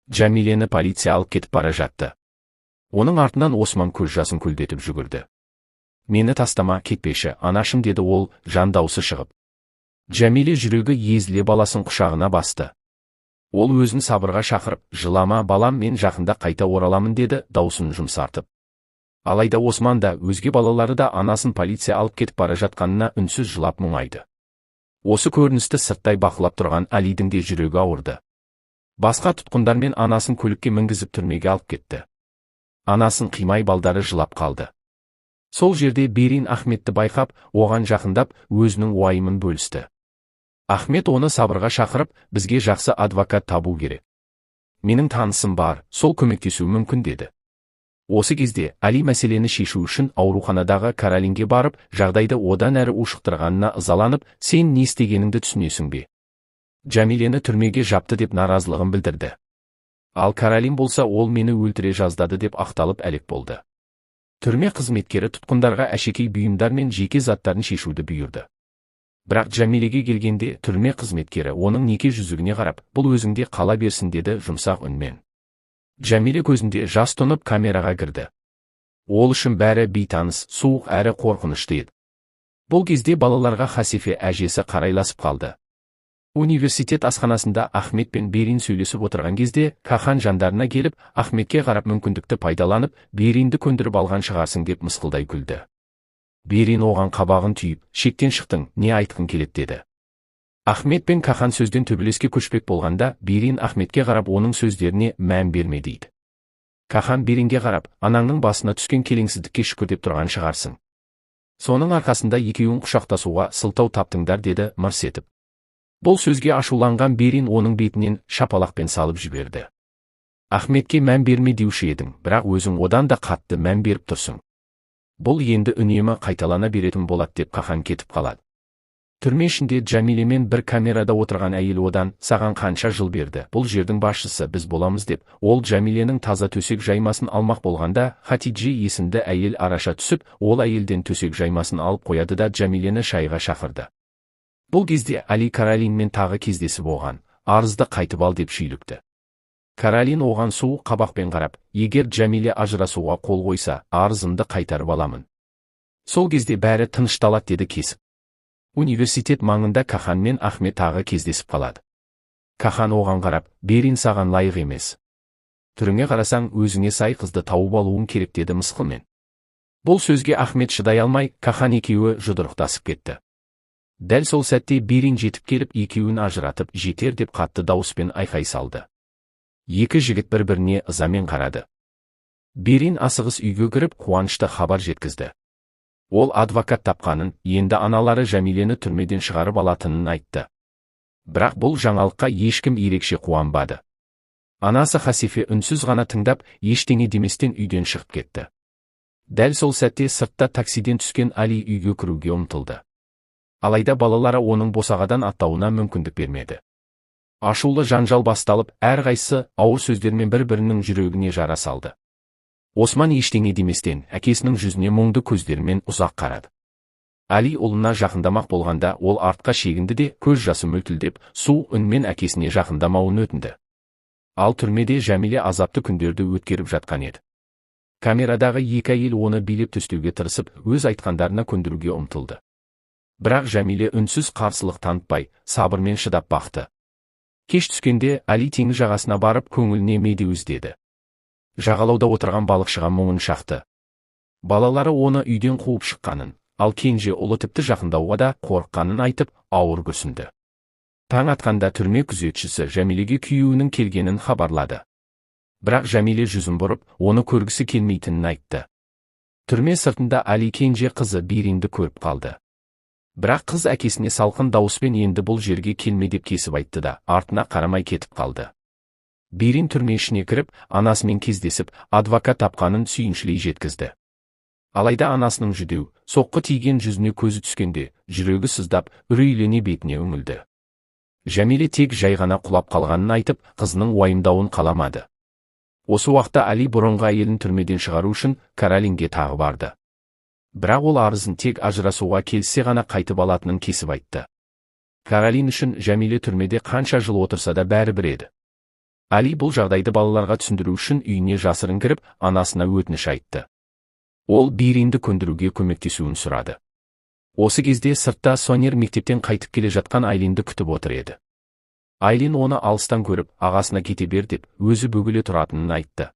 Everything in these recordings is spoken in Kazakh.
Джамилені полиция алып кетіп бара жатты. Оның артынан Осман көз жасын көлдетіп жүгірді. «Мені тастама, кетпеші, анашым», – деді ол, жан даусы шығып. Джамиле жүрегі езіле баласын құшағына басты. Ол өзін сабырға шақырып, «Жылама, балам, мен жақында қайта ораламын», – деді даусын жұмсартып. Алайда Осман да, өзге балалары да анасын полиция алып кетіп бара жатқанына үнсіз жылап мұңайды. Осы көріністі сырттай бақылап тұрған Алидің де жүрегі ауырды. Басқа тұтқындармен анасын көлікке мінгізіп, түрмеге алып кетті. Анасын қимай балдары жылап қалды. Сол жерде Берин Ахметті байқап, оған жақындап, өзінің уайымын бөлісті. Ахмет оны сабырға шақырып, «Бізге жақсы адвокат табу керек. Менің танысым бар, сол көмектесуі мүмкін», – деді. Осы кезде Али мәселені шешу үшін ауруханадағы Каролинге барып, жағдайды одан әрі ушықтырғанына ызаланып, «Сен не істегеніңді түсінесің бе? Джамилені түрмеге жапты», – деп наразылығын білдірді. Ал Каролин болса, «Ол мені өлтіре жаздады» деп ақталып әлек болды. Түрме қызметкері тұтқындарға әшекей бұйымдар мен жеке заттарын шешуді бұйырды. Бірақ Джамилеге келгенде түрме қызметкері оның неке жүзігіне қарап, «Бұл өзіңде қала берсін», – деді жұмсақ үнмен. Джамиле көзінде жас тұнып, камераға кірді. Ол үшін бәрі бейтаныс, суық әрі қорқынышты еді. Бұл кезде балаларға Хасифе әжесі қарайласып қалды. Университет асханасында Ахмет пен Берин сөйлесіп отырған кезде Кахан жандарына келіп, Ахметке қарап, «Мүмкіндікті пайдаланып, Беринді көндіріп алған шығарсың», – деп мысқылдай күлді. Берин оған қабағын түйіп, «Шектен шықтың, не айтқың келеді?» – деді. Ахмет пен Кахан сөзден төбелеске көшпек болғанда, Берин Ахметке қарап, «Оның сөздеріне мән берме», – дейді. Кахан Беринге қарап, «Анаңның басына түскен келеңсіздікке шүкір деп тұрған шығарсың. Соның арқасында екеуің құшақтасуға сылтау таптыңдар», – деді мырс етіп. Бұл сөзге ашуланған Берин оның бетінен шапалақпен салып жіберді. «Ахметке мән берме деуші едің, бірақ өзің одан да қатты мән беріп тұрсың. Бұл енді үнемі қайталана беретін болады», – деп Кахан кетіп қалады. Түрме ішінде Джамилемен бір камерада отырған әйел одан, «Саған қанша жыл берді? Бұл жердің басшысы біз боламыз», – деп, ол Джамиленің таза төсек жаймасын алмақ болғанда, Хатиджи есімді әйел араша түсіп, ол әйелден төсек жаймасын алып қояды да, Джамилені шайға шақырды. Бұл кезде Али Каролинмен тағы кездесіп, оған, «Арызды қайтып ал», – деп шүйлікті. Каролин оған суық қабақпен қарап, «Егер Джамиле ажырасуға қол қойса, арызымды қайтарып аламын. Сол кезде бәрі тынышталады», – деді кесіп. Университет маңында Кахан мен Ахмет тағы кездесіп қалады. Кахан оған қарап, «Берин саған лайық емес. Түріңе қарасаң, өзіңе сай қызды тауып алуың керек», – деді мысқылмен. Бұл сөзге Ахмет шыдай алмай, Кахан екеуі жұдырықтасып кетті. Дәл сол сәтте Берин жетіп келіп, екеуін ажыратып, «Жетер!» деп қатты дауыспен айқай салды. Екі жігіт бір-біріне ызамен қарады. Берин асығыс үйге кіріп, қуанышты хабар жеткізді. Ол адвокат тапқанын, енді аналары Жәмилені түрмеден шығарып алатынын айтты. Бірақ бұл жаңалыққа ешкім ерекше қуанбады. Анасы Хасифе үнсіз ғана тыңдап, ештеңе деместен үйден шығып кетті. Дәл сол сәтте сыртта таксиден түскен Али үйге кіруге ұмтылды. Алайда балалары оның босағадан аттауына мүмкіндік бермеді. Ашулы жанжал басталып, әрқайсысы ауыр сөздермен бір-бірінің жүрегіне жара салды. Осман ештеңе деместен, әкесінің жүзіне мұңды көздерімен ұзақ қарады. Али ұлына жақындамақ болғанда, ол артқа шегінді де, көз жасы мөлтілдеп, суық үнмен әкесіне жақындамауын өтінді. Ал түрмеде Жәмиле азапты күндерді өткеріп жатқан еді. Камерадағы екі әйел оны билеп төстеуге тырысып, өз айтқандарына көндіруге ұмтылды. Бірақ Жәмиле үнсіз қарсылық танытпай, сабырмен шыдап бақты. Кеш түскенде Али теңіз жағасына барып, көңіліне медеу іздеді. Жағалауда отырған балықшыға мұңын шақты. Балалары оны үйден қуып шыққанын, ал кенже ұлы тіпті жақындауға да қорыққанын айтып, ауыр күрсінді. Таң атқанда түрме күзетшісі Жәмилеге күйеуінің келгенін хабарлады. Бірақ Жәмиле жүзін бұрып, оны көргісі келмейтінін айтты. Түрме сыртында Али кенже қызы Беринді көріп қалды. Бірақ қыз әкесіне салқын дауыспен, «Енді бұл жерге келме», – деп кесіп айтты да, артына қарамай кетіп қалды. Берин түрме ішіне кіріп, анасымен кездесіп, адвокат тапқанын сүйіншілей жеткізді. Алайда анасының жүдеу, соққы тиген жүзіне көзі түскенде, жүрегі сыздап, үрейлене бетіне үңілді. Жәмиле тек жай ғана құлап қалғанын айтып, қызының уайымдауын қаламады. Осы уақытта Али бұрынғы әйелін түрмеден шығару үшін Каролинге тағы барды. Бірақ ол арызын тек ажырасуға келіссе ғана қайтып алатынын кесіп айтты. Каролин үшін Жәмиле түрмеде қанша жыл отырса да бәрібір еді. Али бұл жағдайды балаларға түсіндіру үшін үйіне жасырын кіріп, анасына өтініш айтты. Ол Биринді көндіруге көмектесуін сұрады. Осы кезде сыртта Сонер мектептен қайтып келе жатқан Айлинді күтіп отыр еді. Айлин оны алыстан көріп, ағасына кете бер деп, өзі бөгеле тұратынын айтты.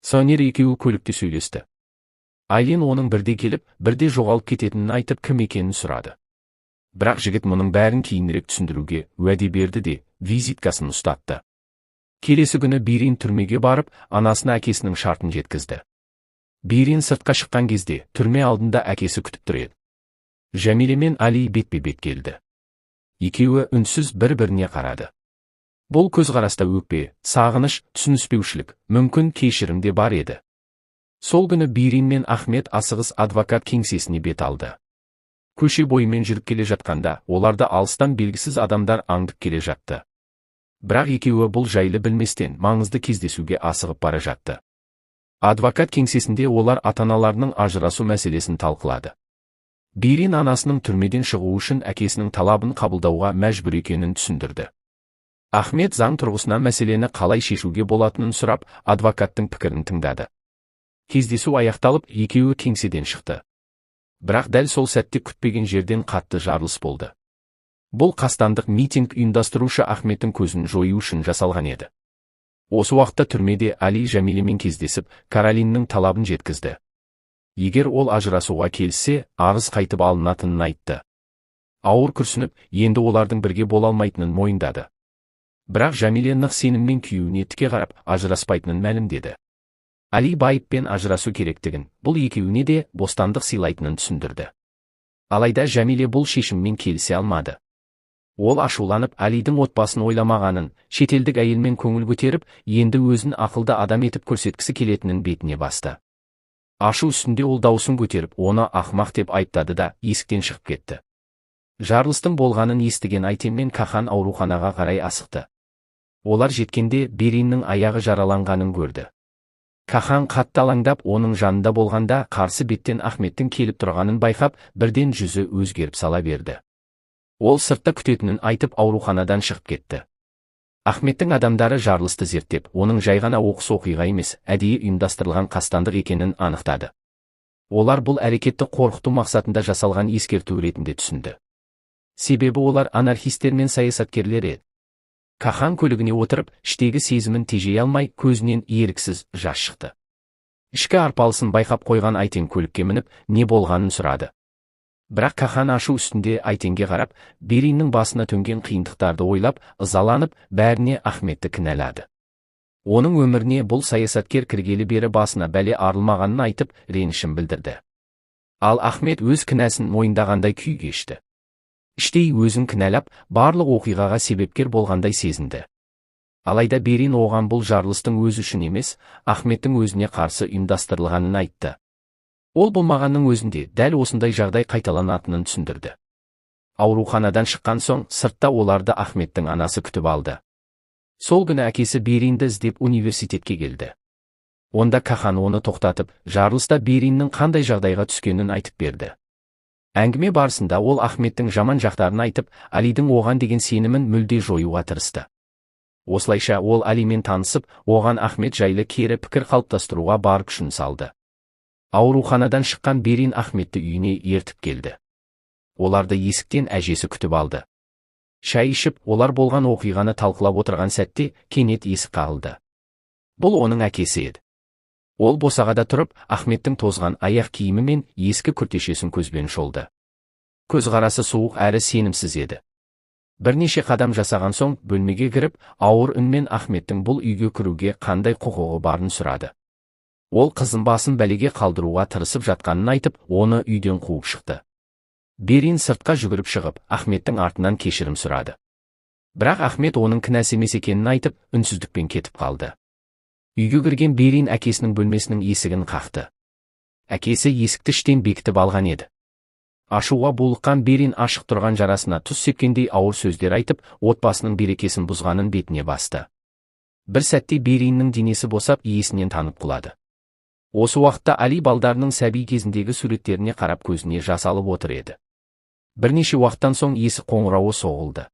Сонер екеуі көлікте сөйлесті. Айлин оның бірде келіп, бірде жоғалып кететінін айтып, кім екенін сұрады. Бірақ жігіт мұның бәрін кейінірек түсіндіруге уәде берді де, визиткасын ұстатты. Келесі күні Бирин түрмеге барып, анасына әкесінің шартын жеткізді. Бирин сыртқа шыққан кезде түрме алдында әкесі күтіп тұр еді. Жәмиле мен Али бетпе-бет келді. Екеуі үнсіз бір-біріне қарады. Бұл көзқараста өкпе, сағыныш, түсініспеушілік, мүмкін кешірім де бар еді. Сол күні Бирин мен Ахмет асығыс адвокат кеңсесіне бет алды. Көше бойымен жүріп келе жатқанда, оларды алыстан белгісіз адамдар аңдып келе жатты. Бірақ екеуі бұл жайлы білместен маңызды кездесуге асығып бара жатты. Адвокат кеңсесінде олар ата-аналарының ажырасу мәселесін талқылады. Бирин анасының түрмеден шығуы үшін әкесінің талабын қабылдауға мәжбүр екенін түсіндірді. Ахмет заң тұрғысынан мәселені қалай шешуге болатынын сұрап, адвокаттың пікірін тыңдады. Кездесу аяқталып, екеуі кеңседен шықты. Бірақ дәл сол сәтте күтпеген жерден қатты жарылыс болды. Бұл қастандық митинг ұйымдастырушы Ахметтің көзін жою үшін жасалған еді. Осы уақытта түрмеде Али Жәмилемен кездесіп, Каролиннің талабын жеткізді. Егер ол ажырасуға келіссе, арыз қайтып алынатынын айтты. Ауыр күрсініп, енді олардың бірге бола алмайтынын мойындады. Бірақ Жәмиле нық сеніммен күйеуіне тіке қарап, ажыраспайтынын мәлімдеді. Али байыппен ажырасу керектігін, бұл екеуіне де бостандық сыйлайтынын түсіндірді. Алайда Жәмиле бұл шешіммен келісе алмады. Ол ашуланып, Алидің отбасын ойламағанын, шетелдік әйелмен көңіл көтеріп, енді өзін ақылды адам етіп көрсеткісі келетінін бетіне басты. Ашу үстінде ол даусын көтеріп, оны ақымақ деп айыптады да, есіктен шығып кетті. Жарылыстың болғанын естіген Айтен мен Кахан ауруханаға қарай асықты. Олар жеткенде Бериннің аяғы жараланғанын көрді. Кахан қатты алаңдап, оның жанында болғанда қарсы беттен Ахметтің келіп тұрғанын байқап, бірден жүзі өзгеріп сала берді. Ол сыртта күтетінін айтып ауруханадан шығып кетті. Ахметтің адамдары жарылысты зерттеп, оның жай ғана оқыс оқиға емес, әдейі ұйымдастырылған қастандық екенін анықтады. Олар бұл әрекетті қорқыту мақсатында жасалған ескерту ретінде түсінді. Себебі олар анархистер мен саясаткерлер еді. Кахан көлігіне отырып, іштегі сезімін тежей алмай, көзінен еріксіз жас шықты. Ішкі арпалысын байқап қойған Айтен көлікке мініп, не болғанын сұрады. Бірақ Кахан ашу үстінде Айтенге қарап, Бериннің басына төнген қиындықтарды ойлап, ызаланып, бәріне Ахметті кінәлады. Оның өміріне бұл саясаткер кіргелі бері басына бәле арылмағанын айтып, ренішін білдірді. Ал Ахмет өз кінәсін мойындағандай күй кешті. Іштей өзін кінәлап, барлық оқиғаға себепкер болғандай сезінді. Алайда Берин оған бұл жарылыстың өзі үшін емес, Ахметтің өзіне қарсы ұйымдастырылғанын айтты. Ол болмағанның өзінде дәл осындай жағдай қайталанатынын түсіндірді. Ауруханадан шыққан соң сыртта оларды Ахметтің анасы күтіп алды. Сол күні әкесі Беринді іздеп университетке келді. Онда Кахан оны тоқтатып, жарылыста Бериннің қандай жағдайға түскенін айтып берді. Әңгіме барысында ол Ахметтің жаман жақтарын айтып, Алидің оған деген сенімін мүлде жоюға тырысты. Осылайша ол Алимен танысып, оған Ахмет жайлы кері пікір қалыптастыруға бар күшін салды. Ауруханадан шыққан Берин Ахметті үйіне ертіп келді. Оларды есіктен әжесі күтіп алды. Шай ішіп, олар болған оқиғаны талқылап отырған сәтте кенет есік қағылды. Бұл оның әкесі еді. Ол босағада тұрып, Ахметтің тозған аяқ киімі мен ескі күртешесін көзбен шолды. Көзқарасы суық әрі сенімсіз еді. Бірнеше қадам жасаған соң бөлмеге кіріп, ауыр үнмен Ахметтің бұл үйге кіруге қандай құқығы барын сұрады. Ол қызын басын бәлеге қалдыруға тырысып жатқанын айтып, оны үйден қуып шықты. Берин сыртқа жүгіріп шығып, Ахметтің артынан кешірім сұрады. Бірақ Ахмет оның кінәсі емес екенін айтып, үнсіздікпен кетіп қалды. Үйге кірген Берин әкесінің бөлмесінің есігін қақты. Әкесі есікті іштен бекітіп алған еді. Ашуға булыққан Берин ашық тұрған жарасына тұз сепкендей ауыр сөздер айтып, отбасының берекесін бұзғанын бетіне басты. Бір сәтте Бериннің денесі босап, иесінен танып құлады. Осы уақытта Али балдарының сәби кезіндегі суреттеріне қарап көзіне жас алып отыр еді. Бірнеше уақыттан соң есік қоңырауы соғылды.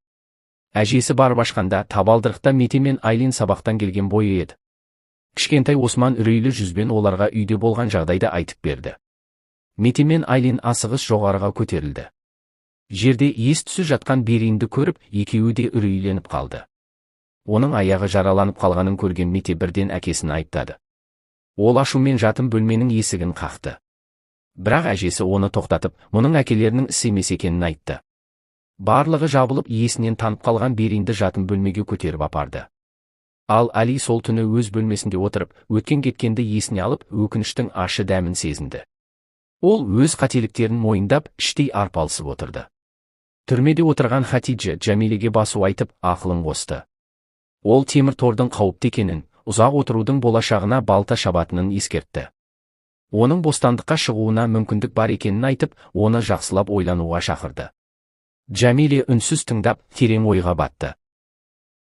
Әжесі барып ашқанда табалдырықта Мете мен Айлин сабақтан келген бойы еді. Кішкентай Осман үрейлі жүзбен оларға үйде болған жағдайды айтып берді. Мете мен Айлин асығыс жоғарыға көтерілді. Жерде ес-түссіз жатқан Беринді көріп, екеуі де үрейленіп қалды. Оның аяғы жараланып қалғанын көрген Мете бірден әкесін айыптады. Ол ашумен жатын бөлменің есігін қақты. Бірақ әжесі оны тоқтатып, мұның әкелерінің ісі емес екенін айтты. Барлығы жабылып, есінен танып қалған Беринді жатын бөлмеге көтеріп апарды. Ал Али сол түні өз бөлмесінде отырып, өткен-кеткенді есіне алып, өкініштің ащы дәмін сезінді. Ол өз қателіктерін мойындап, іштей арпалысып отырды. Түрмеде отырған Хатиджа Джамилеге басу айтып, ақылын қосты. Ол темір тордың қауіпті екенін, ұзақ отырудың болашағына балта шабатынын ескертті. Оның бостандыққа шығуына мүмкіндік бар екенін айтып, оны жақсылап ойлануға шақырды. Джамиле үнсіз тыңдап, терең ойға батты.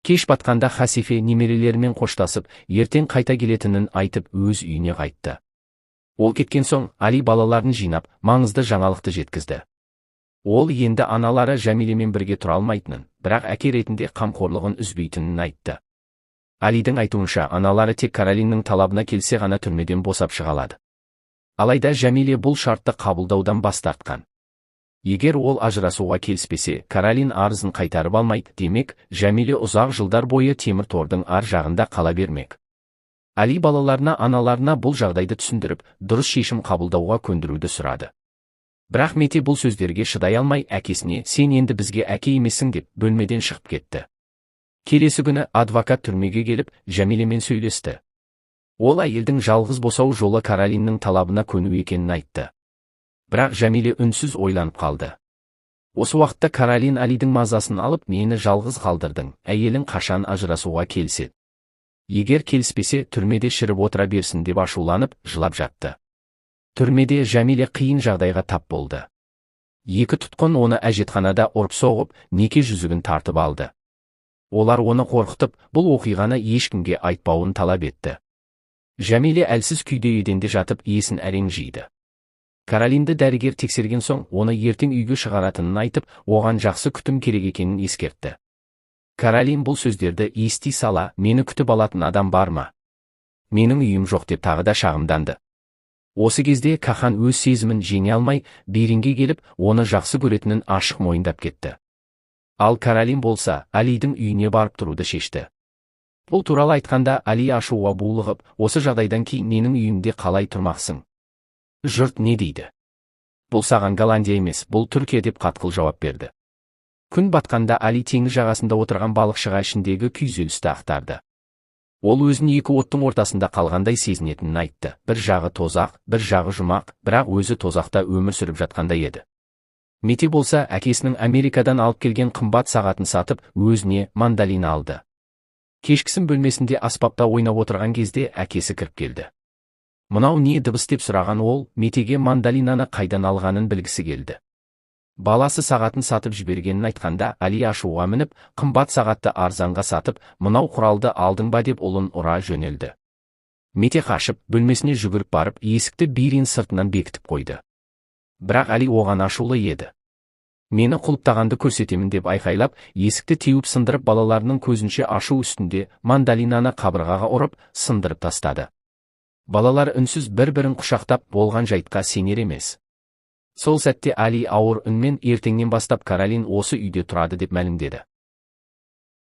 Кеш батқанда Хасифе немерелерімен қоштасып, ертең қайта келетінін айтып, өз үйіне қайтты. Ол кеткен соң, Али балаларын жинап, маңызды жаңалықты жеткізді. Ол енді аналары Жәмилемен бірге тұра алмайтынын, бірақ әке ретінде қамқорлығын үзбейтінін айтты. Алидің айтуынша, аналары тек Каролиннің талабына келсе ғана түрмеден босап шыға алады. Алайда Жәмиле бұл шартты қабылдаудан бас тартқан. Егер ол ажырасуға келіспесе, Каролин арызын қайтарып алмайды, демек, Жәмиле ұзақ жылдар бойы темір тордың ар жағында қала бермек. Али балаларына аналарына бұл жағдайды түсіндіріп, дұрыс шешім қабылдауға көндіруді сұрады. Бірақ Мете бұл сөздерге шыдай алмай, әкесіне «Сен енді бізге әке емессің» деп бөлмеден шығып кетті. Келесі күні адвокат түрмеге келіп, Жәмилемен сөйлесті. Ол әйелдің жалғыз босау жолы Каролиннің талабына көну екенін айтты. Бірақ Жәмиле үнсіз ойланып қалды. Осы уақытта Каролин Алидің мазасын алып, мені жалғыз қалдырдың, әйелің қашан ажырасуға келіседі? Егер келіспесе, түрмеде шіріп отыра берсін деп ашуланып, жылап жатты. Түрмеде Жәмиле қиын жағдайға тап болды. Екі тұтқын оны әжетханада ұрып-соғып, неке жүзігін тартып алды. Олар оны қорқытып, бұл оқиғаны ешкімге айтпауын талап етті. Жәмиле әлсіз күйде еденде жатып, есін әрең жиды. Каролинді дәрігер тексерген соң, оны ертең үйге шығаратынын айтып, оған жақсы күтім керек екенін ескертті. Каролин бұл сөздерді ести сала, мені күтіп алатын адам бар ма? Менің үйім жоқ деп тағы да шағымданды. Осы кезде Кахан өз сезімін жеңе алмай, Беринге келіп, оны жақсы көретінін ашық мойындап кетті. Ал Каролин болса, Алидің үйіне барып тұруды шешті. Бұл туралы айтқанда Али ашуға булығып, осы жағдайдан кейін менің үйімде қалай тұрмақсың? Жұрт не дейді? Бұл саған Голландия емес, бұл Түркия деп қатқыл жауап берді. Күн батқанда Али теңіз жағасында отырған балықшыға ішіндегі күйзелісті ақтарды. Ол өзін екі оттың ортасында қалғандай сезінетінін айтты. Бір жағы тозақ, бір жағы жұмақ, бірақ өзі тозақта өмір сүріп жатқандай еді. Мете болса, әкесінің Америкадан алып келген қымбат сағатын сатып, өзіне мандолина алды. Кешкісін бөлмесінде аспапта ойнап отырған кезде әкесі кіріп келді. Мынау не дыбыс деп сұраған ол, Метеге мандолинаны қайдан алғанын білгісі келді. Баласы сағатын сатып жібергенін айтқанда, Али ашуға мініп, қымбат сағатты арзанға сатып, мынау құралды алдың ба деп ұлын ұра жөнелді. Мете қашып, бөлмесіне жүгіріп барып, есікті Берин сыртынан бекітіп қойды. Бірақ Али оған ашулы еді. Мені құлыптағанды көрсетемін деп айқайлап, есікті теуіп сындырып, балаларының көзінше ашу үстінде мандолинаны қабырғаға ұрып, сындырып тастады. Балалар үнсіз бір-бірін құшақтап, болған жайтқа сенер емес. Сол сәтте Али ауыр үнмен ертеңнен бастап Каролин осы үйде тұрады деп мәлімдеді.